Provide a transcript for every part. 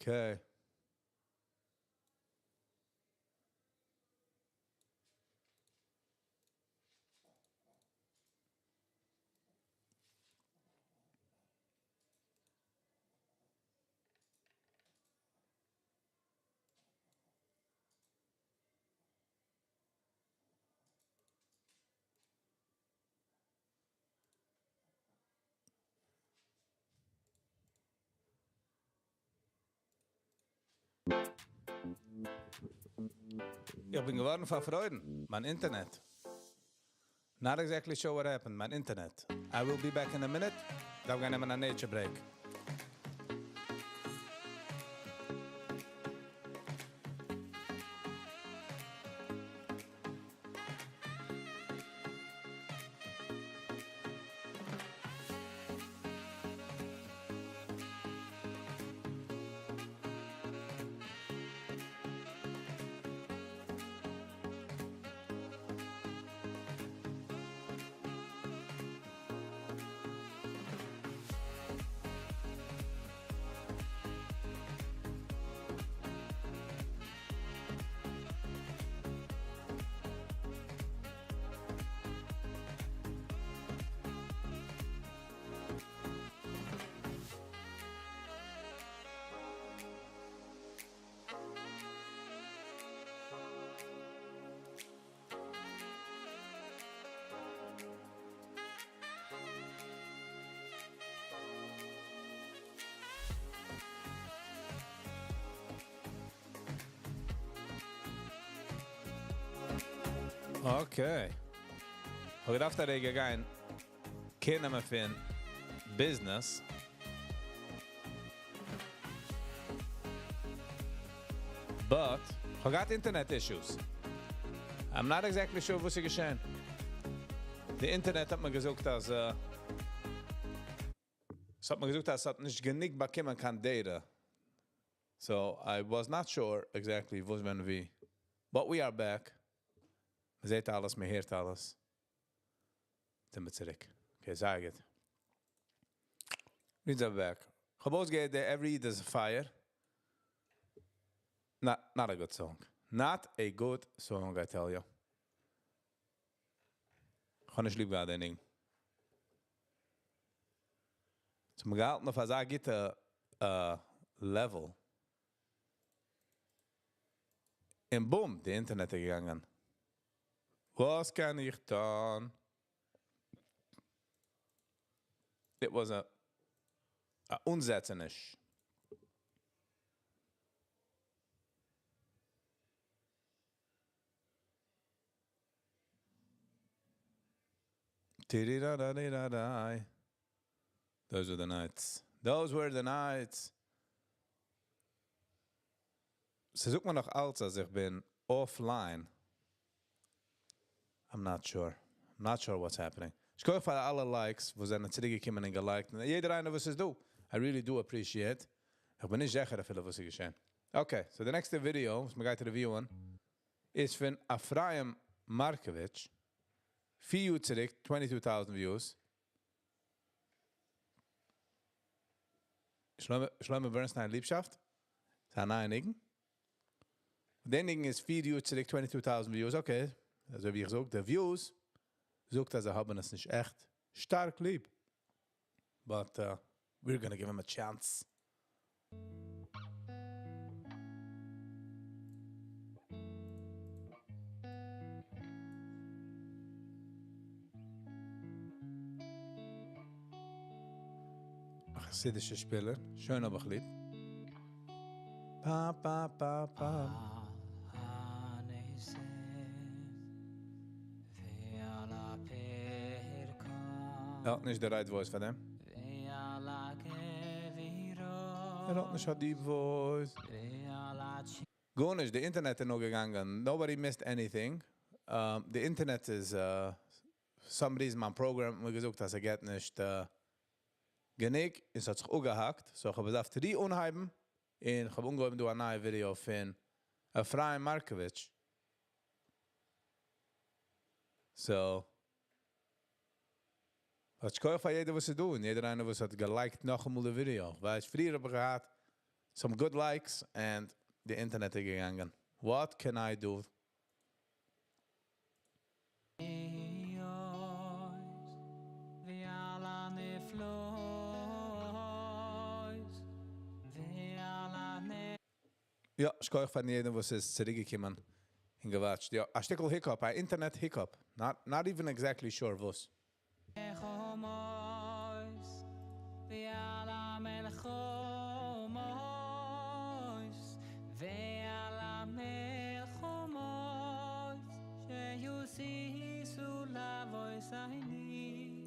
Okay. איך בין געווארן פארפרוירן. מיין אינטערנעט. Not exactly sure what happened. מיין אינטערנעט. I will be back in a minute. דארף גיין נעמען א nature break. Okay. האב געדארפט א רגע גיין care נעמען פון ביזנעס. But, כ'האב געהאט אינטערנעט issues. I'm not exactly sure וואס איז געשען. די אינטערנעט האט מיר געזאגט אז ס'האט מיר געזאגט אז ס'האט נישט גענוג באקומען קיין data. So, I was not sure exactly וואס ווען ווי. But we are back. מ'זעט אלעס, מ'הערט אלעס. זעמיר צוריק. Okay, זייער גוט. מיר זענען back. כ'האב אויסגעהערט די Every Eid is a Fire. Not, not a good song. Not a good song, I tell you. כ'האב נישט ליב געהאט די ניגון. ס'האט מיר געהאלטן אויף אזא גוטע level. און boom, די אינטערנעט איז געגאנגען. וואס קען איך טון? It was a א אנזעצעניש. Tiriradariradai. Those were the nights. Those were the nights. ס'זאגט מיר נאך אלץ אז איך בין offline. I'm not sure. I'm not sure what's happening. שכוח פאר אלע likes וואס זענען צוריקגעקומען און געלייקט. און יעדער איינער וואס איז דא. I really do appreciate. איך בין נישט זיכער אפילו וואס איז געשען. Okay, so די נעקסטע ווידיאו וואס מ'גייט reviewen איז פון אפרים מארקאוויטש. פיר יאר צוריק, 22,000 views. שלמה בערנסטיין ליבשאפט. ס'איז א נייע ניגון. דער ניגון איז פיר יאר צוריק, 22,000 views. Okay, אזוי ווי איך זאג, די views זאגט אז זיי האבן עס נישט עכט שטארק ליב. But we're gonna give him a chance. א חסידישע שפילער, שוין האב איך ליב. פא פא פא פא. ער האט נישט די right voice פאר דעם. ער האט נישט א deep voice. גארנישט, די אינטערנעט איז נאר געגאנגען. Nobody missed anything. די אינטערנעט איז, some reason מיין program האט מיר געזאגט אז ער געט נישט גענוג, און ס'האט זיך אפגעהאקט. So איך האב געדארפט re-אנהייבן, און איך האב אנגעהויבן דא א נייע ווידיאו פון אפרים מארקאוויטש. So, But שכוח פאר יעדער וואס איז דא און יעדער איינער וואס האט געליקט נאכאמאל די video. ווייל פריער האב איך געהאט some good likes and די אינטערנעט איז געגאנגען. What can I do? יא, שכוח פאר יעדעם וואס איז צוריקגעקומען און געוואטשט. יא, א שטיקל hiccup, א internet hiccup. Not even exactly sure וואס.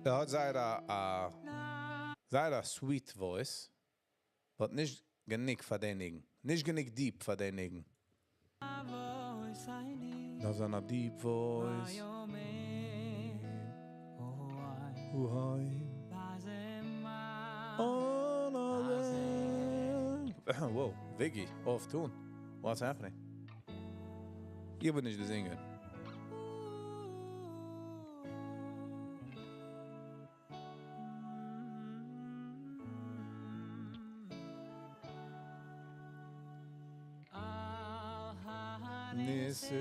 ער האט זייער א זייער א sweet voice, but נישט גענוג פאר די ניגון. נישט גענוג deep פאר די ניגון. דארף זיין א deep voice. אוהיי. Oh, Whoa, Viggy, off tune. What's happening? איך בין נישט דער singer. ניסים.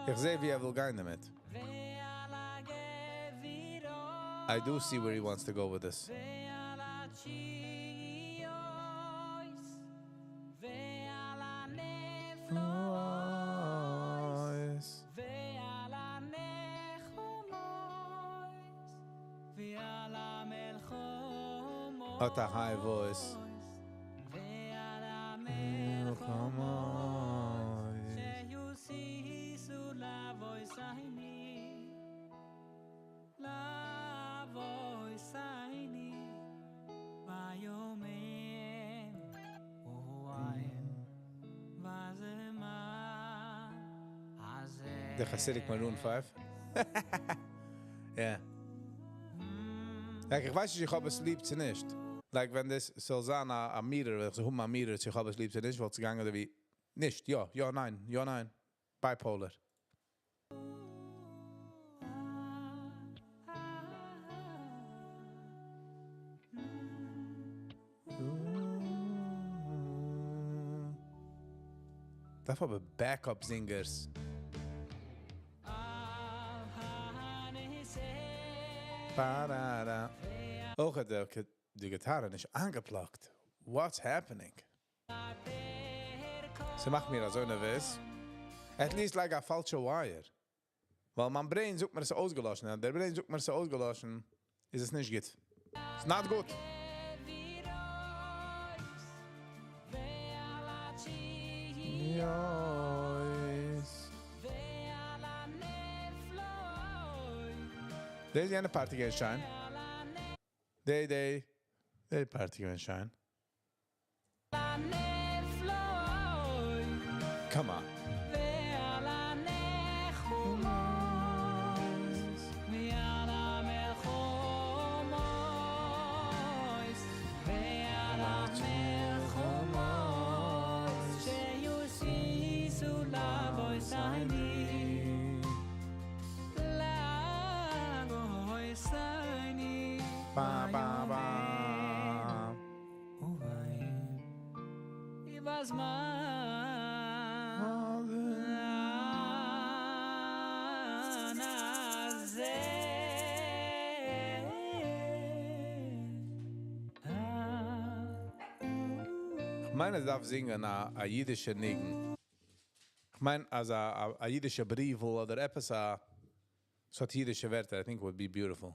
איך זע, ווי ער וויל גיין דערמיט. I do see where he wants to go with this. האט א high voice. The Hasidic Maroon 5. Yeah. Like, איך ווייס נישט, איך האב עס ליב צו נישט. Like, ווען דאס זאל זיין א meter, ווען איך זאל האבן א meter, צו איך האב עס ליב צו נישט, וואלט עס געגאנגען אזוי ווי, נישט, יא, יא, ניין, יא, ניין. Bipolar. דארף אבער backup singers. Ba-da-da. אויך האט די גיטארע נישט אנגעפלאגט. What's happening? ס'מאכט מיר אזוי נערוועז. At least לייג א פאלשע wire. ווייל מיין brain זאגט מיר עס איז אויסגעלאשן. און דער brain זאגט מיר עס איז אויסגעלאשן, איז עס נישט גוט. It's not good. דאס איז יענע party געווען שיין. די, די, די party געווען שיין. Come on. Ba, ba, ba. איך מיין, עס דארף זינגען א אידישע ניגון. איך מיין, אז א אידישע בריוול אדער עפעס א סארט אידישע ווערטער, I think would be beautiful.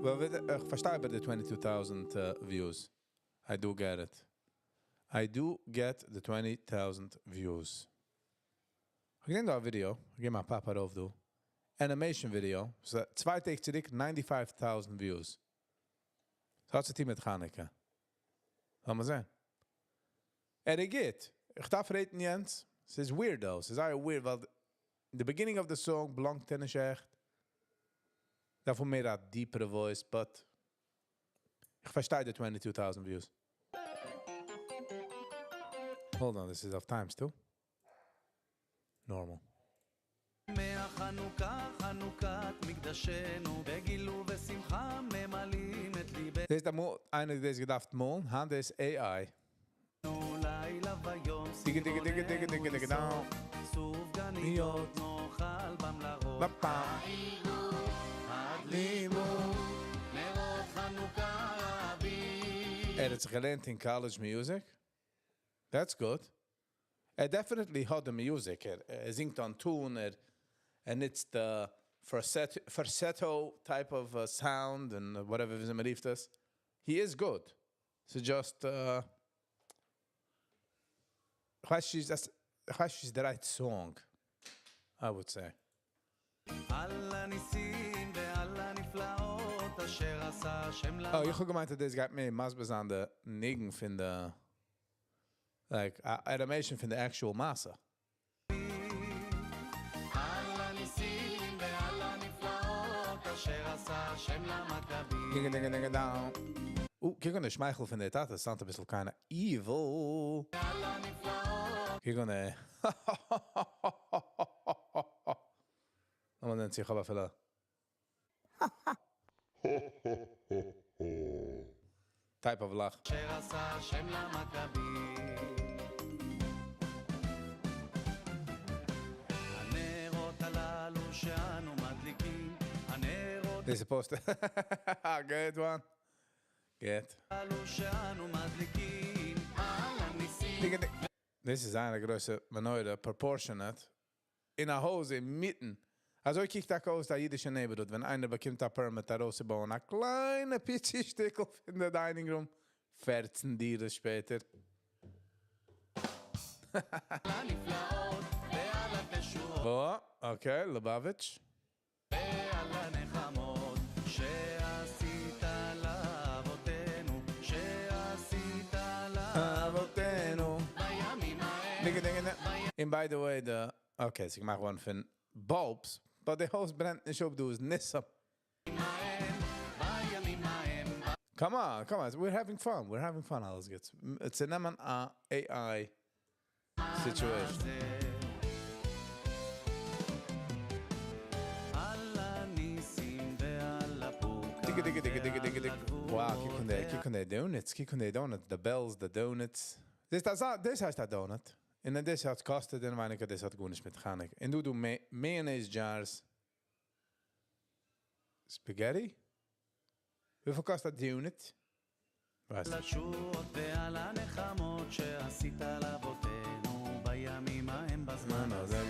Well, איך פארשטיי אבער די 22,000 views. I do get it. I do get the 20,000 views. איך געזען דא א video. איך גיב מיר א pop ארויף דא. Animation video. So, צוויי טעג צוריק, 95,000 views. ס'האט צו טון מיט חנוכה. לאמיר זען. ער גייט. איך דארף rate ן יענץ. ס'איז weird though. ס'איז זייער weird, ווייל the beginning of the song belongt נישט עכט. דארף מער א deeper voice, but איך פארשטיי די 22,000 views. Hold on, this is off times two. Normal. מהחנוכה, חנוכת מקדשנו, בגיל ובשמחה ממלאים את ליבנו. דאס אמאל איינער דאס געדארפט מאלן, היינט איז AI. לילה ויום דיגע, דיגע, דיגע, דיגע, דיגע, דיגע, דאו. סופגניות נאכל במלרעות. בפעם. הדליקו נרות חנוכה רבים. ער האט זיך געלערנט אין college music. That's good. ער definitely האט the music. ער זינגט on tune. ער נוצט the falsetto type of sound and whatever ווי מען רופט עס. He is good. So just איך ווייס נישט, איך ווייס נישט the right song, I would say. על הניסים ועל הנפלאות אשר עשה השם Oh, איך האב געמיינט, דאס גייט מיר מסביר זיין די ניגון פון די like animation פון the actual מעשה. על הניסים ועל הנפלאות אשר עשה השם למכבים. Ding ding ding down. קוק אן די שמייכל פון דער טאטע, sound א ביסל kinda evil. על הנפלאות קוק אן די. נאר מען נעמט זיך אבער אפילו type of לאך. אשר עשה השם למכבים. הנרות הללו שאנו מדליקים, הנרות They're supposed to. Good one. Get. הללו שאנו מדליקים, על הניסים Ding, ding. This is א גרויסע מנורה, proportionate. אין א הויז אינמיטן. אזוי קוקט טאקע אויס א אידישע neighborhood, ווען איינער באקומט א permit ארויסצובויען, א קליינע פיצי שטיקל אין די dining room. 14 דירות שפעטער. הנפלאות ועל התשועות Oh, okay, Lubavitch. ועל הנחמות שעשית לאבותינו, שעשית אבותינו. בימים ההם. Ding, ding, ding. And by the way, the okay, so איך מאך one פון bulbs, but the הויז ברענט נישט אפ, דא איז ניסים. בימים ההם. Come on, come on. We're having fun. We're having fun, אלעס גוט. It's an AI situation. על הניסים ועל הפורקן Digga, digga, digga, digga, digga, ועל digga. Wow, קוק אן די donuts. קוק אן די donuts. The bells, the donuts. דאס הייסט א donut. און דאן דאס האט custard און ווייניגער, דאס האט גארנישט מיט חנוכה. און דא דו mayonnaise jars. Spaghetti? וויפיל קאסט א donut? ווייס על נישט. התשועות ועל הנחמות שעשית לאבותינו בימים ההם בזמן No, הזה.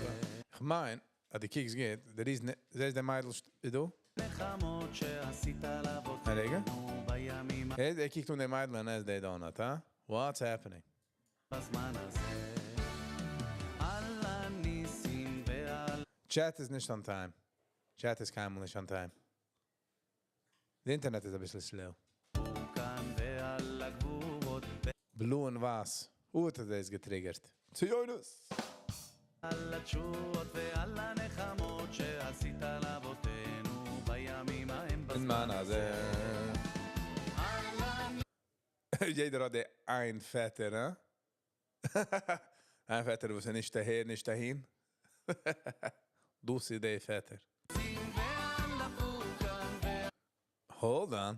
איך מיין, אז דו קוקסט גוט, דער איז זעסט דער מיידל דא? נחמות שעשית א רגע. לאבותינו בימים ער קוקט אן דער מיידל און עסט די donut, huh? What's happening? בזמן הזה. על הניסים ועל Chat איז נישט on time. Chat איז קיינמאל נישט on time. די אינטערנעט איז א ביסל slow. הפורקן ועל הגבורות Blue און ווייס. האט ער דאס גע trigger ט. ציונות! על התשועות ועל הנחמות שעשית לאבותינו בימים ההם אין בזמן בזמן הזה. יעדער האט די איין פעטער, הא? איין פעטער, וואס איז נישט אהער, נישט אהין. דאס איז דער פעטער. ועל הפורקן Hold on.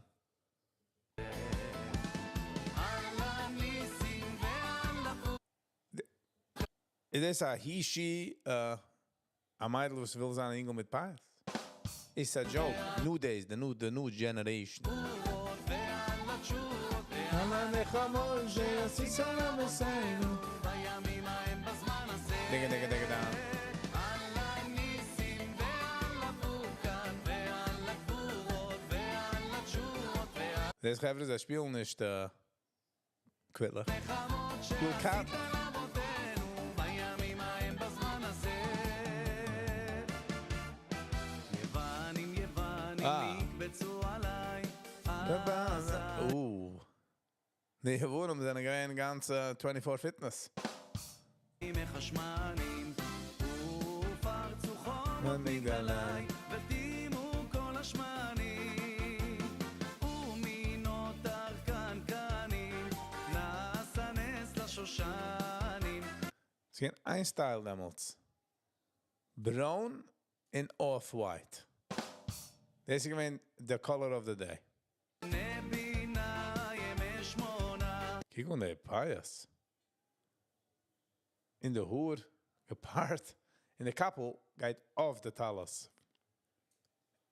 ועל הניסים ועל הפורקן איז דאס א he, she, א מיידל, וואס וויל זיין אן אינגל מיט פיאות? It's a joke. New days, the new generation. ועל התשועות על הנחמות שעשית לאבותינו. בימים ההם בזמן הזה. דיגה דיגה דיגה down. על הניסים ועל הפורקן ועל הגבורות ועל התשועות ועל דאס חברה, זיי שפילן נישט קוויטלעך. הנחמות שפילן שעשית לאבותינו בימים ההם בזמן הזה. יוונים יוונים יקבצו עליי אז די יוונים זענען געווען גאנץ 24 fitness. מחשמנים ופרצו חומות מגדלי. מגדלי וטימאו כל השמנים ומי נותר קנקנים נעשה נס לשושנים. ס'איז געווען איין style דעמאלטס. ברוין און off-white. דאס איז געווען the color of the day. בינה ימי שמונה קוק אן די פיאות. אין די האר, געפארט. און די קאפל גייט אויף די טלית.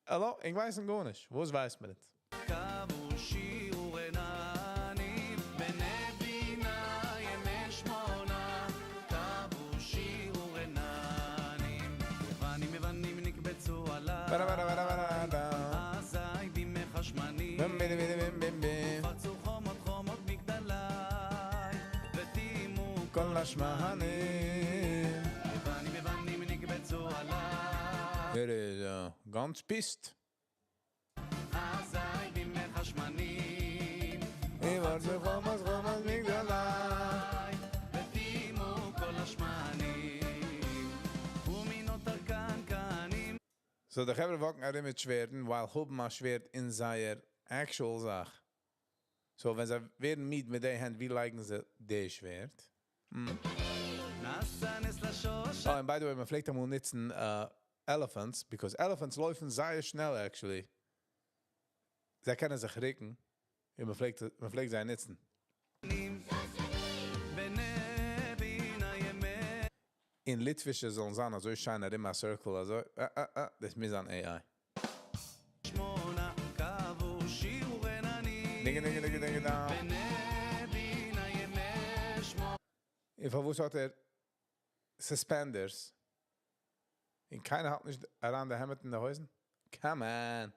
האלא, איך ווייס גארנישט. וואס ווייסט מען נישט? קבעו שיר ורננים בני בינה ימי שמונה קבעו שיר ורננים יוונים יוונים נקבצו עליי אזי בימי חשמנים ופרצו חומות חומות מגדלי וטימאו כל השמנים. יוונים יוונים נקבצו עליי ער איז גאנץ pissed. אזי בימי חשמנים ופרצו חומות חומות מגדלי. וטימאו כל השמנים ומי נותר קנקנים So די חברה walk ן ארום מיט שווערדן, while האבן א שווערד אין זייער actual זאך. So ווען זיי ווערן מיד מיט די הענט, ווי לייגן זיי די שווערד? נעשה נס לשוש Oh, and by the way, מען פלעגט אמאל ניצן elephants, because elephants לויפן זייער שנעל, actually. זיי קענען זיך רוקן, און מען פלעגט זיי ניצן. בני בינה ימי אין ליטווישע זאלן זיין אזוי שיין ארום א circle, אזוי, דאס מוז זיין AI. שמונה קבעו שיר ורננים דינג, דינג, דינג, דינג, דא. בני בינה ימי שמונה און פארוואס האט ער suspenders? און קיינער האט נישט אריין די העמד אין די הויזן? Come on.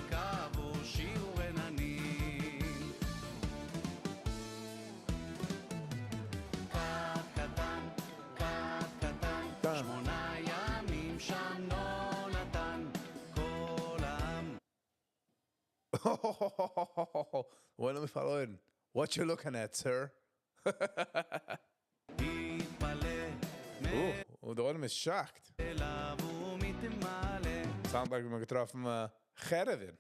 קבעו שיר ורננים כת קטן, כת קטן, דן. שמונה ימים שם לא נתן כל העם Wait, let me follow in. What you looking at, sir? התפלא Oh, דער עולם איז shocked. מאליו ומתמלא Sound like מיר געטראפן heroin.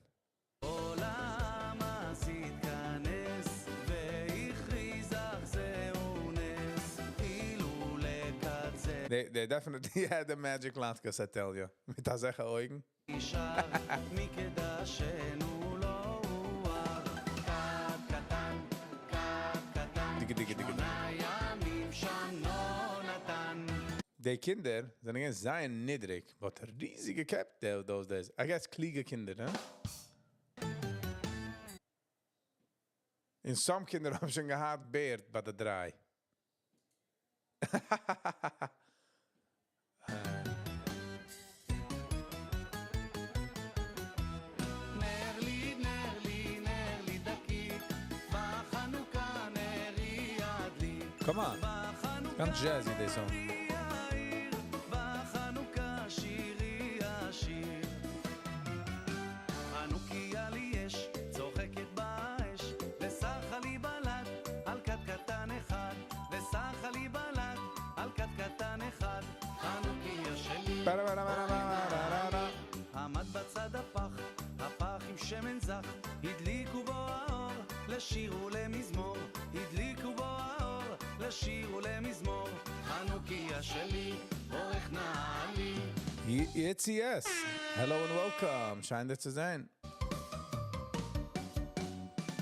כל העם אז התכנס והכריז אך זהו נס אילו לקצה They definitely had the magic latkes, I tell you. מיט אזעלכע אויגן. נשאר מקדשנו לא הואר כת קטן, כת קטן דיגע, דיגע, דיגע. שמונה ימים שם לא נתן די קינדער זענען געווען זייער נידריג, but ריזיגע קעפ those days. I guess קלוגע קינדער, הא? און some קינדער האבן שוין געהאט בערד ביי די דריי. נר לי, נר לי, נר לי דקיק בחנוכה נרי ידליק Come on. בחנוכה גאנץ jazzy, די song. נרי יאיר בחנוכה שירי אשיר חנוכיה לי יש, צוחקת באש וסחה לי בלט על כת קטן אחד וסחה לי בלט על כת קטן אחד חנוכיה שלי Ba-da-ba-da-ba-da-ba-da-da. עמד בצד הפח, הפח עם שמן זך, הדליקו בו האור, לשיר ולמזמור, הדליקו בו האור, לשיר ולמזמור, חנוכיה שלי, אורך נעלי. It's yes. Hello and welcome. שיין דיך צו זען.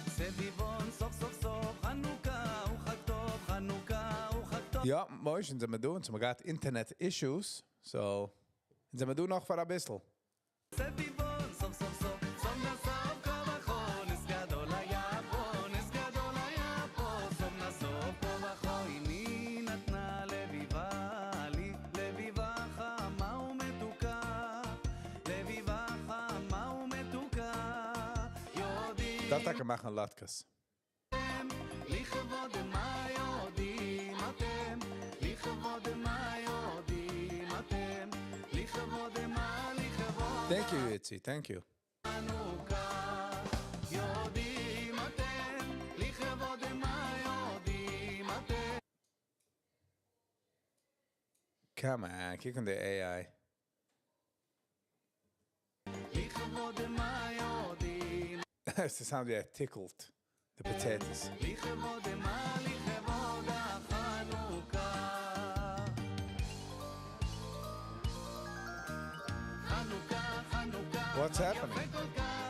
סביבון סוף סוף סוף, חנוכה הוא חג טוב, חנוכה הוא חג טוב. יא, מויש, אונז זעמיר דא, אונז האבן געהאט internet issues, so אונז זעמיר דא נאך פאר א ביסל. סביבון סוף סוף סוף, סוף נסוף כה וכה, נס גדול היה פה, נס גדול היה פה, סוף נסוף כה וכה, אמי נתנה לביבה לי, לביבה חמה ומתוקה, לביבה חמה ומתוקה, יודעים דארף טאקע מאכן לאטקעס. לכבוד מה יודעים אתם, לכבוד מה יודעים אתם, לכבוד מה, לכבוד Thank you, Itzy. Thank you. חנוכה, יודעים אתם, לכבוד מה יודעים אתם. Come on, קוק אן די AI. לכבוד מה יודעים, עס sound ווי ער tickled the potatoes. לכבוד מה, לכבוד החנוכה. What's happening?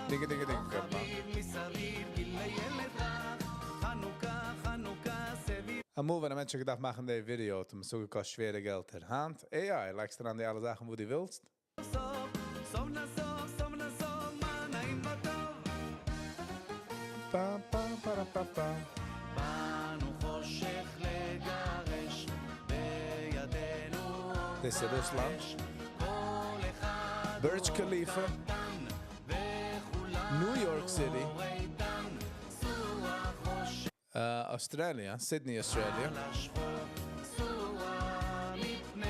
דיגע דיגע דיגע אמאל ווען א מענטש האט געדארפט מאכן די ווידעא האט אים עס אפגעקאסט שווערע געלטער. היינט AI לייגסט אריין די אלע זאכן וואס דו ווילסט. פא פא פארא פא פא. דאס איז רוסלאנד. Burj Khalifa. New York City. Australia, Sydney, Australia.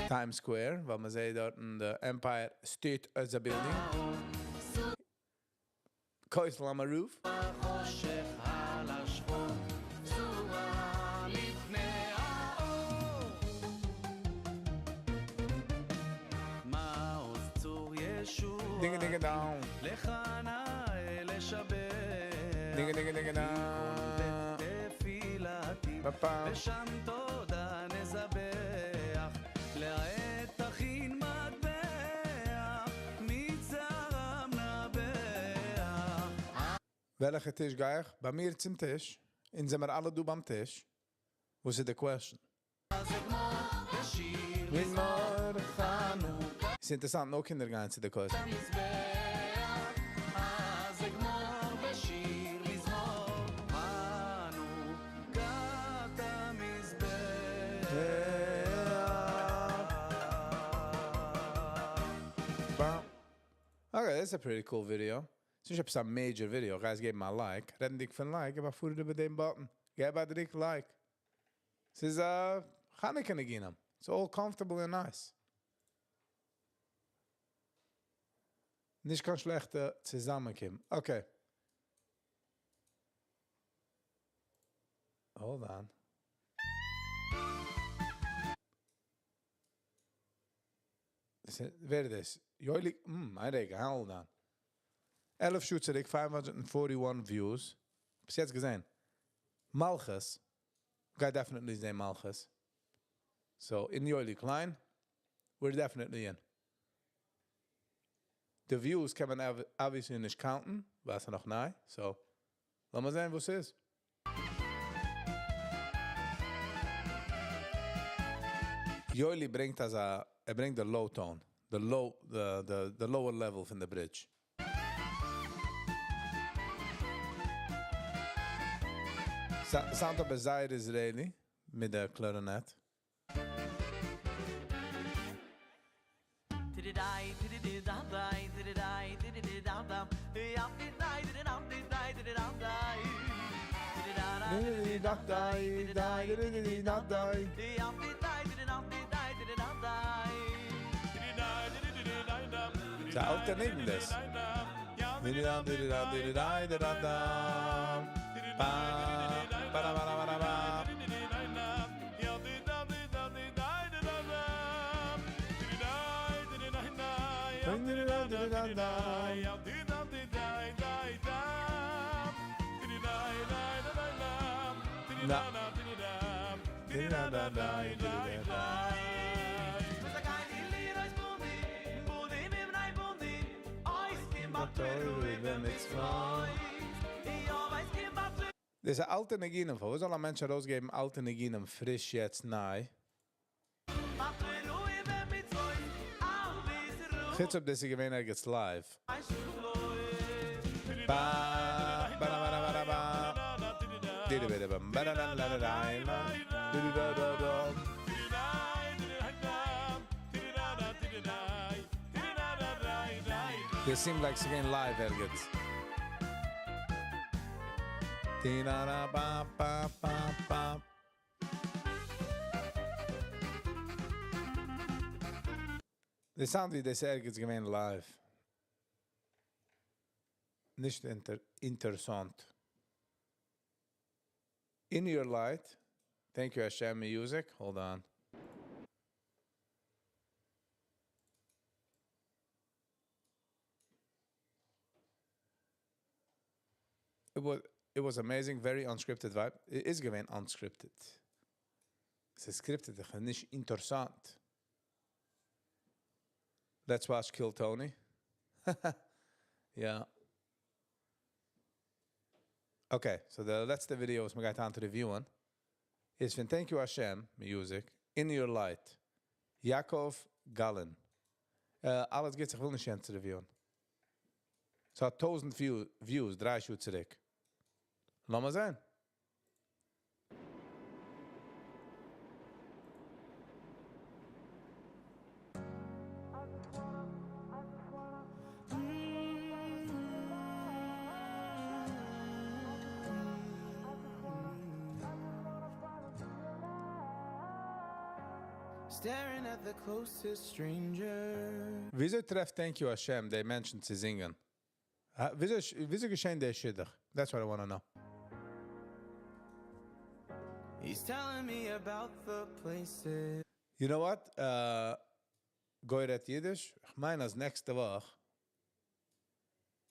Times Square, ווייל מען זעט דארטן די Empire State Building. כותל המערב. דינגע דינגע דאון. דינגע דינגע דינגע דאון. פא פא. וועלכע טיש גיי איך? ביי מיר צום טיש. אונז זעמיר אלע דא ביים טיש. וואס איז די question? ס'איז אינטערעסאנט, נאר קינדער גייען צו די כותל. Okay, that's a pretty cool video. ס'איז נישט עפעס א major video. Guys, געב א like. רעדנדיג פון like, געב א פאר איבער דעם button. געב א דריק like. ס'איז א חנוכה ניגונים. It's all comfortable and nice. נישט קיין שלעכטע צוזאמענקום. Okay. Hold on. ווער איז דאס? יואלי, איין רגע, hold on. 11 שעה צוריק, 541 views. ביז יעצט געזען. מלכות. גיי definitely זען מלכות. So, אין יואלי Klein, we're definitely in. The views קען מען obviously נישט count ן, ווייל ס'איז נאך ניי. So, לאמיר זען, וואס איז. יואלי ברענגט אזא, ער ברענגט the low tone, the low, the, the, the lower level פון the bridge. Sound אבער זייער Israeli מיט דער clarinet. ס'איז אן אלטע ניגון דאס. דאס איז אלטע ניגונים. פארוואס זאל א מענטש ארויסגעבן אלטע ניגונים פריש יעצט ניי? חוץ אויב דאס איז געווען ערגעץ live. Ba, ba, ba, ba, ba, ba. Di, di, ba, ba, da, da, da, da, da, di, di, da, da, da. This seemed like ס'איז געווען live ערגעץ. Di, da, da, ba, ba, ba, ba. The sound ווי דאס ערגעץ געווען live. נישט אינטער אינטערעסאנט. In Your Light. Thank you, Hashem Music. Hold on. It was amazing, very unscripted vibe. It איז געווען unscripted. ס'איז scripted, איך נישטענטערעסאנט. Let's watch Kill Tony. יא. Okay, so די לעצטע video וואס מ'גייט היינט review ען איז פון Thank You Hashem Music, In Your Light, Yaakov Galin. אלעס גוטס, איך וויל נישט יענץ review ען. ס'האט טויזנט views דריי שעה צוריק. לאמיר זען. Staring at the closest stranger. וויאזוי טרעפט Thank You Hashem די מענטשן צו זינגען? וויאזוי געשען דער שידוך? That's what I want to know. He's telling me about the places. You know what? גוי רעדט אידיש. איך מיין אז נעקסטע וואך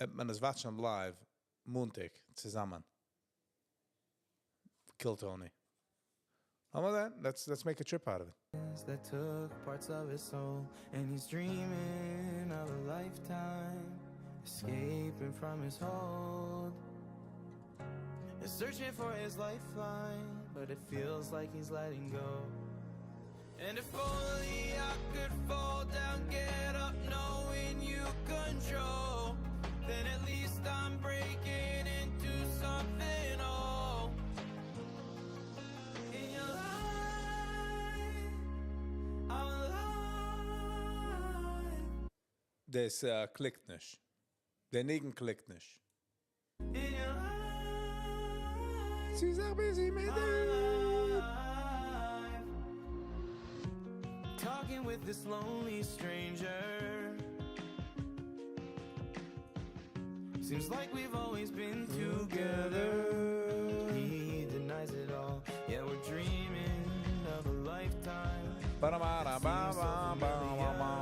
וועט מען עס watch ן live מאנטאג צוזאמען. Kill Tony. אבער then, let's make a trip out of it. That took parts of his soul, and he's dreaming of a lifetime, escaping from his hold, and searching for his lifeline, but it feels like he's letting go. And if only I could fall down, get up, knowing you control, then at least I'm breaking into something whole. In your life, I'm alive. דאס click ט נישט. דער ניגון click ט נישט. In your life, זי איז אויך busy מיט I'm דיר. alive. Talking with this lonely stranger. Seems like we've always been together. He denies it all. Yeah, we're dreaming of a lifetime. Ba-da-ba-da-ba-ba-ba-ba.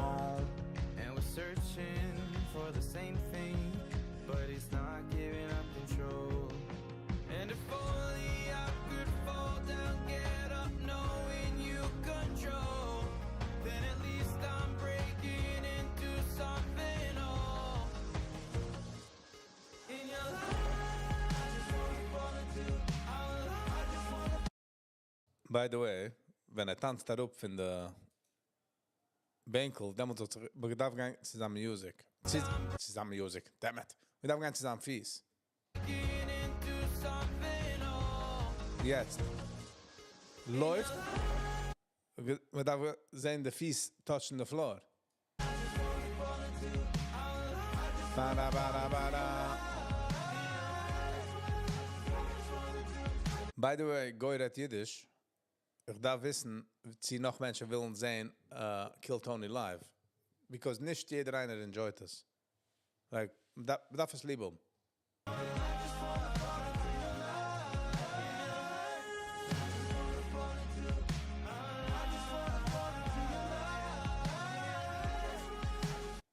And we're searching for the same thing, but he's not giving up control. And if only I could fall down, get up, knowing you control, then at least I'm breaking into something whole. In your life, I just wanna fall into our life. I just wanna By the way, ווען ער טאנצט אראפ פון די בענקל, דעמאלט האט זיך, מען דארף גיין צו זיין music. צו זיין music, damn it. מען דארף גיין צו זיין פיס. breaking into something whole. יעצט. לויפט. מען דארף זען, די פיס touch ן the floor. Ba-da, ba-da, ba-da. By the way, גוי רעדט אידיש. איך דארף וויסן, צי נאך מענטשן ווילן זען Kill Tony live. Because נישט יעדער איינער enjoy ט עס. Like, מ'דארף עס ליב האבן.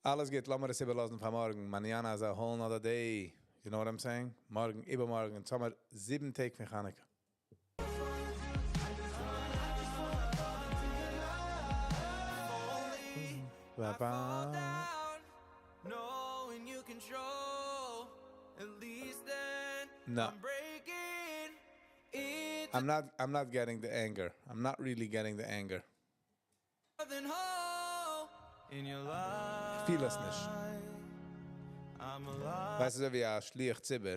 אלעס גוט, לאמיר עס איבערלאזן פאר מארגן. Mañana is a whole nother day. You know what I'm saying? מארגן, איבערמארגן, אונז האמיר זיבן טעג פון חנוכה. I fall down, knowing you control. At least then No. I'm breaking into I'm not getting the anger. I'm not really getting the anger. something whole. In your life, איך feel עס נישט. I'm alive. ווייסטו, אזוי ווי א שליח ציבור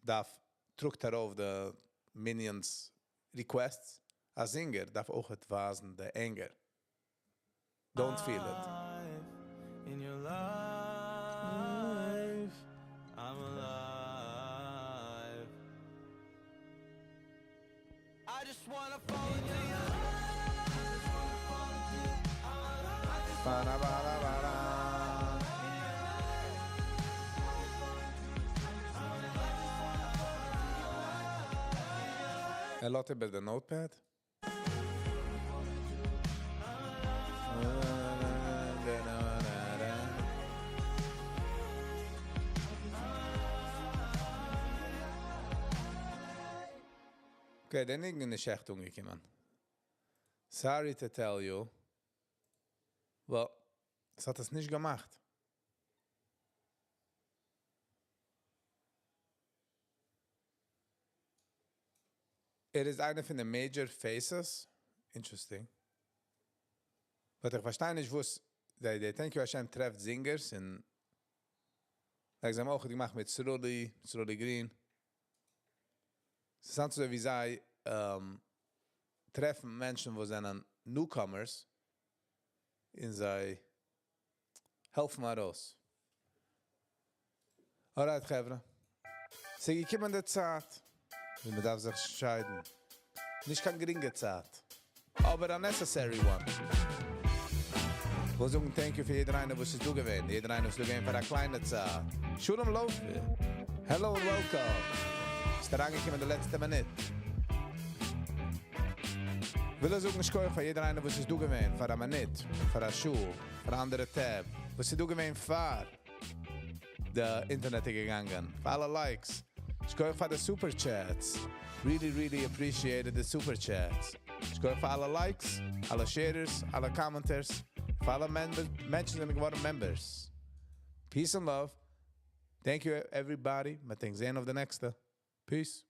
דארף טראגט ארויף די minyan's requests. א singer דארף אויך ווייזן the anger. Don't feel it. In your life, I'm alive. I just wanna fall into your Ba-da-ba-da-ba-da. ער לאזט איבער the notepad. Okay, דער ניגון איז נישט עכט אנגעקומען. Sorry to tell you. Well, עס האט עס נישט געמאכט. ער איז איינער פון די major faces. Interesting. But איך פארשטיי נישט וואס די Thank You Hashem טרעפט singers און like זיי האבן אויך געמאכט מיט Sruli, Sruli Green. ס'איז אזוי ווי זיי טרעפן מענטשן וואס זענען newcomers און זיי העלפן ארויס. Alright, חברה. ס'איז געקומען די צייט, ווען מען דארף זיך שיידן. נישט קיין גרינגע צייט, אבער a necessary one. וויל זאגן thank you פאר יעדער איינער וואס איז דא געווען. יעדער איינער וואס איז דא געווען פאר א קליינע צייט. שלום לויף. Hello and welcome. ביסט אריינגעקומען די לעצטע מינוט. וויל איך זאגן שכוח פאר יעדער איינער וואס איז דא געווען פאר א מינוט, פאר א שעה, פאר אנדערע tab. וואס איז דא געווען פאר די אינטערנעט איז געגאנגען. פאר אלע likes. שכוח פאר די super chats. Really, really appreciated the super chats. שכוח פאר אלע likes, אלע sharers, אלע commenters, פאר אלע members, מענטשן זענען געווארן members. Peace and love. Thank you everybody. מ'וועט זיך זען אויף די נעקסטע. Peace.